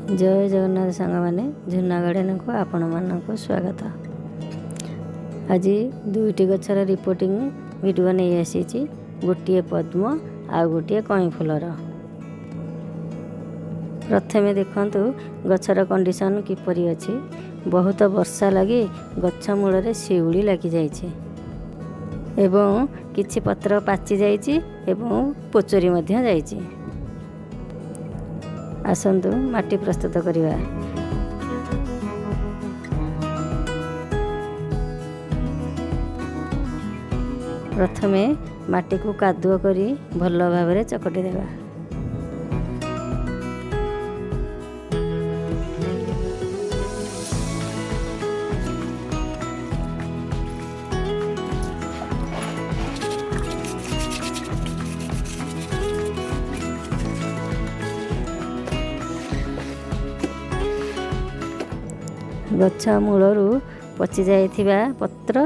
ଜୟ ଜଗନ୍ନାଥ ସାଙ୍ଗମାନେ, ଝୁନା ଗାର୍ଡ଼େନକୁ ଆପଣମାନଙ୍କୁ ସ୍ୱାଗତ। ଆଜି ଦୁଇଟି ଗଛର ରିପୋର୍ଟିଂ ଭିଡ଼ିଓ ନେଇ ଆସିଛି, ଗୋଟିଏ ପଦ୍ମ ଆଉ ଗୋଟିଏ କଇଁ ଫୁଲର। ପ୍ରଥମେ ଦେଖନ୍ତୁ ଗଛର କଣ୍ଡିସନ୍ କିପରି ଅଛି। ବହୁତ ବର୍ଷା ଲାଗି ଗଛ ମୂଳରେ ଶିଉଳି ଲାଗିଯାଇଛି ଏବଂ କିଛି ପତ୍ର ପାଚି ଯାଇଛି ଏବଂ ପୋଚରି ମଧ୍ୟ ଯାଇଛି। ଆସନ୍ତୁ ମାଟି ପ୍ରସ୍ତୁତ କରିବା। ପ୍ରଥମେ ମାଟିକୁ କାଦୁଅ କରି ଭଲ ଭାବରେ ଚକଟି ଦେବା। ଗଛ ମୂଳରୁ ପଚି ଯାଇଥିବା ପତ୍ର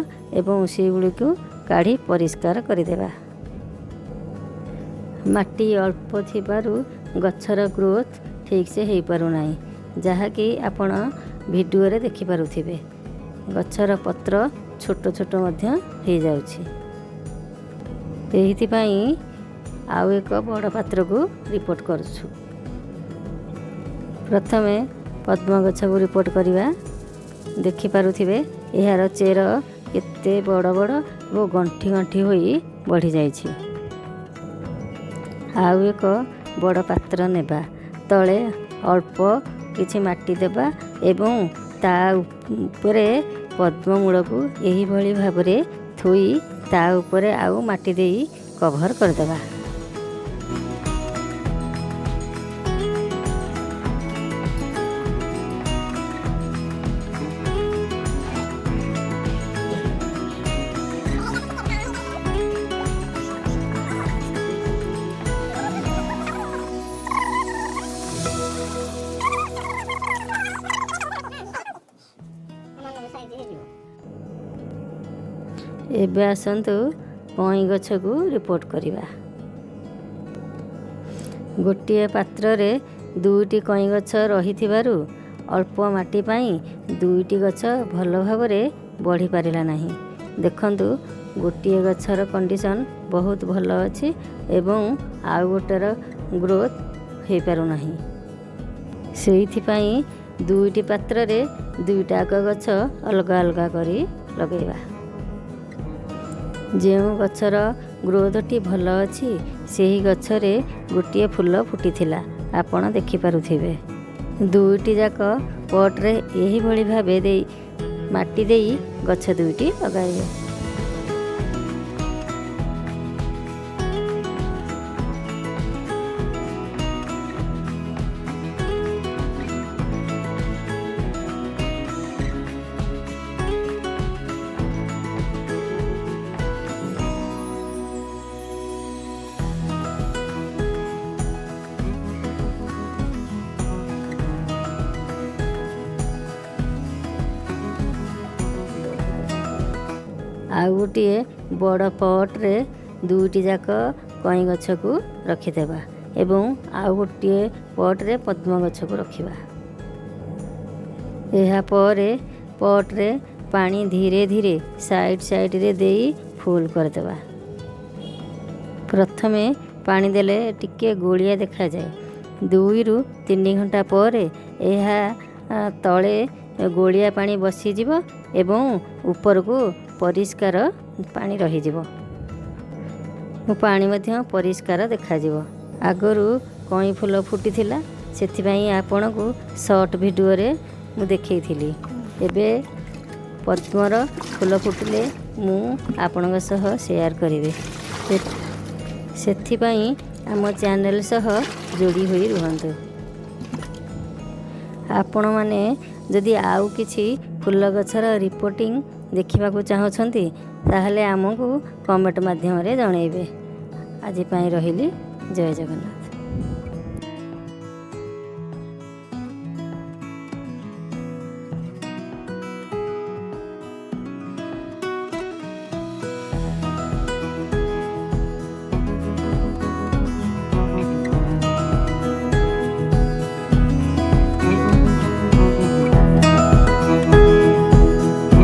ଏବଂ ଶିଉଳିକୁ କାଢ଼ି ପରିଷ୍କାର କରିଦେବା। ମାଟି ଅଳ୍ପ ଥିବାରୁ ଗଛର ଗ୍ରୋଥ୍ ଠିକ୍ସେ ହୋଇପାରୁନାହିଁ, ଯାହାକି ଆପଣ ଭିଡ଼ିଓରେ ଦେଖିପାରୁଥିବେ। ଗଛର ପତ୍ର ଛୋଟ ଛୋଟ ମଧ୍ୟ ହେଇଯାଉଛି। ଏଇଥିପାଇଁ ଆଉ ଏକ ବଡ଼ ପାତ୍ରକୁ ରିପୋର୍ଟ କରୁଛୁ। ପ୍ରଥମେ ପଦ୍ମ ଗଛକୁ ରିପୋର୍ଟ କରିବା। ଦେଖିପାରୁଥିବେ ଏହାର ଚେର କେତେ ବଡ଼ ବଡ଼ ଓ ଗଣ୍ଠି ଗଣ୍ଠି ହୋଇ ବଢ଼ିଯାଇଛି। ଆଉ ଏକ ବଡ଼ ପାତ୍ର ନେବା, ତଳେ ଅଳ୍ପ କିଛି ମାଟି ଦେବା ଏବଂ ତା ଉପରେ ପଦ୍ମମୂଳକୁ ଏହିଭଳି ଭାବରେ ଥୋଇ ତା ଉପରେ ଆଉ ମାଟି ଦେଇ କଭର୍ କରିଦେବା। ଏବେ ଆସନ୍ତୁ କଇଁ ଗଛକୁ ରିପୋର୍ଟ କରିବା। ଗୋଟିଏ ପାତ୍ରରେ ଦୁଇଟି କଇଁ ଗଛ ରହିଥିବାରୁ ଅଳ୍ପ ମାଟି ପାଇଁ ଦୁଇଟି ଗଛ ଭଲ ଭାବରେ ବଢ଼ିପାରିଲା ନାହିଁ। ଦେଖନ୍ତୁ ଗୋଟିଏ ଗଛର କଣ୍ଡିସନ୍ ବହୁତ ଭଲ ଅଛି ଏବଂ ଆଉ ଗୋଟେର ଗ୍ରୋଥ୍ ହୋଇପାରୁନାହିଁ। ସେଇଥିପାଇଁ ଦୁଇଟି ପାତ୍ରରେ ଦୁଇଟା ଯାକ ଗଛ ଅଲଗା ଅଲଗା କରି ଲଗାଇବା। ଯେଉଁ ଗଛର ଗ୍ରୋଥଟି ଭଲ ଅଛି ସେହି ଗଛରେ ଗୋଟିଏ ଫୁଲ ଫୁଟିଥିଲା, ଆପଣ ଦେଖିପାରୁଥିବେ। ଦୁଇଟି ଯାକ ପଟ୍ରେ ଏହିଭଳି ଭାବେ ଦେଇ ମାଟି ଦେଇ ଗଛ ଦୁଇଟି ଲଗାଇବେ। ଆଉ ଗୋଟିଏ ବଡ଼ ପଟ୍ରେ ଦୁଇଟି ଯାକ କଇଁ ଗଛକୁ ରଖିଦେବା ଏବଂ ଆଉ ଗୋଟିଏ ପଟ୍ରେ ପଦ୍ମ ଗଛକୁ ରଖିବା। ଏହାପରେ ପଟ୍ରେ ପାଣି ଧୀରେ ଧୀରେ ସାଇଡ଼୍ ସାଇଡ଼୍ରେ ଦେଇ ଫୁଲ୍ କରିଦେବା। ପ୍ରଥମେ ପାଣି ଦେଲେ ଟିକେ ଗୋଳିଆ ଦେଖାଯାଏ। 2ରୁ 3 ଘଣ୍ଟା ପରେ ଏହା ତଳେ ଗୋଳିଆ ପାଣି ବସିଯିବ ଏବଂ ଉପରକୁ ପରିଷ୍କାର ପାଣି ରହିଯିବ। ପାଣି ମଧ୍ୟ ପରିଷ୍କାର ଦେଖାଯିବ। ଆଗରୁ କଇଁ ଫୁଲ ଫୁଟିଥିଲା, ସେଥିପାଇଁ ଆପଣଙ୍କୁ ସର୍ଟ ଭିଡ଼ିଓରେ ମୁଁ ଦେଖେଇଥିଲି। ଏବେ ପଦ୍ମର ଫୁଲ ଫୁଟିଲେ ମୁଁ ଆପଣଙ୍କ ସହ ସେୟାର କରିବି। ସେଥିପାଇଁ ଆମ ଚ୍ୟାନେଲ୍ ସହ ଯୋଡ଼ି ହୋଇ ରୁହନ୍ତୁ। ଆପଣମାନେ ଯଦି ଆଉ କିଛି ଫୁଲ ଗଛର ରିପୋର୍ଟିଂ ଦେଖିବାକୁ ଚାହୁଁଛନ୍ତି ତାହେଲେ ଆମକୁ କମେଣ୍ଟ ମାଧ୍ୟମରେ ଜଣାଇବେ। ଆଜି ପାଇଁ ରହିଲି, ଜୟ ଜଗନ୍ନାଥ।